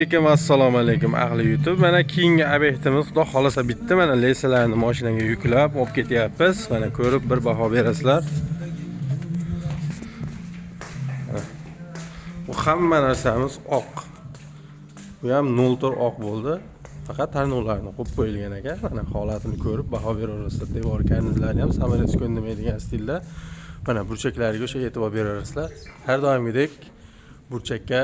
Alaykum, assalomu alaykum ahli YouTube. Mana keyingi obyektimiz xudo xolasa bitdi. Mana lesalarni mashinaga yuklab olib ketyapmiz. Mana ko'rib bir baho berasizlar. Bu hamma narsamiz oq. Bu ham 0.4 oq bo'ldi. Faqat tarnovlarni qo'yib qo'yilgan ekan. Mana holatini ko'rib baho beraverasizlar. Devor karnizlari ham samarasiz ko'rinmaydigan stilda. Mana burchaklariga o'sha e'tibor beraverasizlar. Har doimgidek burchakka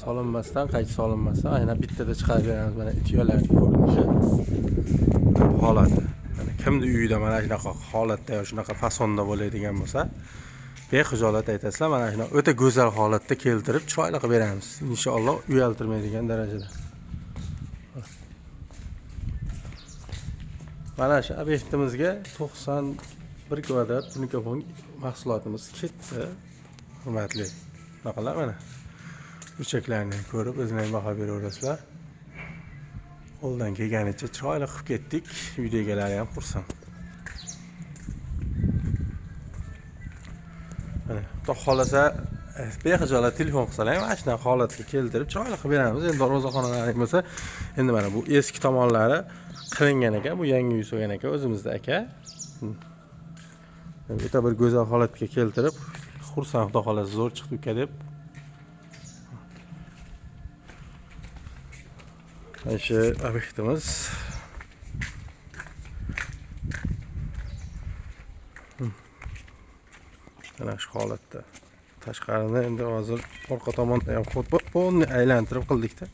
solinmasdan, qaychi solinmasdan aynan bittada chiqarib beramiz. Mana itiyolarning ko'rinishi, holati. Mana kimni uyida mana shunaqa holatda yo shunaqa fasonda bo'ladigan bo'lsa, bexijolat aytasizlar, mana shuni o'ta go'zal holatda keltirib chiroyli qilib beramiz. Inshaalloh uyaltirmaydigan darajada. Mana shu obyektimizga 91 kvadrat tunikafon mahsulotimiz ketdi. Hurmatli bunaqalar mana burchaklarni ko'rib o'zinglar baho beraverasizlar. Qo'ldan kelganicha chiroyli qilib ketdik. Uyda egalari ham xursand. Mana xudo xolasa bexijolat telefon qilsalar ham mana shunaqa holatga keltirib chiroyli qilib beramiz. Endi darvozaxonalaring bo'lsa, endi mana bu eski tomonlari qilingan ekan, bu yangi uy solgan ekan o'zimizda aka. O'ta bir go'zal holatga keltirib, xursand xudo xolasa zo'r chiqdi uka deb. Mana shu obyektimiz. Mana shu holatda. Tashqarini endi hozir orqa tomonda ham xuddi polni aylantirib qildikda.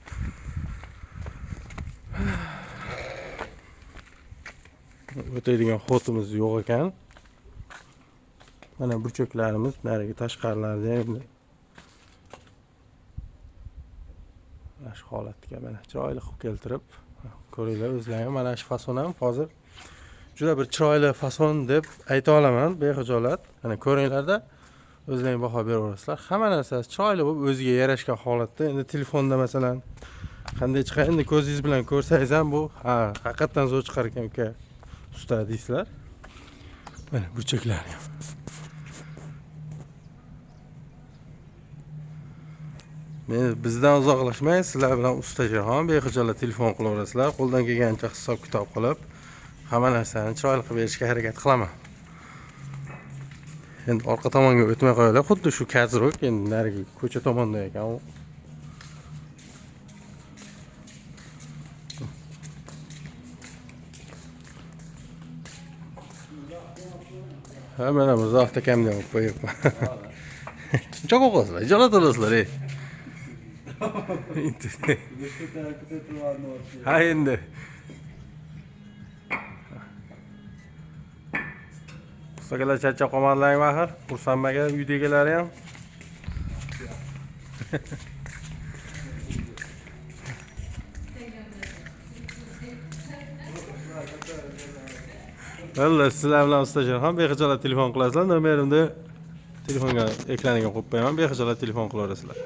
O'tadigan xotimiz yo'q ekan. Mana burchaklarimiz narigi tashqarilarda endi mana shu holatga mana chiroyli qilib keltirib ko'ringlar o'zlaring. Mana shu fason ham hozir juda bir chiroyli fason deb ayta olaman bexijolat. Mana ko'ringlarda o'zlaring baho beraverasizlar. Hamma narsasi chiroyli bo'lib o'ziga yarashgan holatda. Endi telefonda masalan qanday chiqadi, endi ko'zingiz bilan ko'rsangiz ham bu ha haqiqatan zo'r chiqar ekan uka usta deysizlar. Mana burchaklar ham. Men bizdan uzoqlashmang, sizlar bilan usta Jahon bexijolat telefon qilaverasizlar. Qo'ldan kelgancha hisob kitob qilib hamma narsani chiroyli qilib berishga harakat qilaman. Endi orqa tomonga o'tmay qo'yaylik. Xuddi shu kazrok endi narigi ko'cha tomonda ekan u. Ha mana Mirzo akamni ham olib qo'yibman. Shuncha qo'rqasizlar, ijolat olasizlar ey. Ha endi. Ustalar charchab qolmadilarmi axir? Xursandmagan uyda egalari ham. Valla sizlar bilan usta Jahon bexijolat telefon qilasizlar. Nomerimni telefonga ekraniga qo'yib qo'yaman. Bexijolat telefon qilaverasizlar.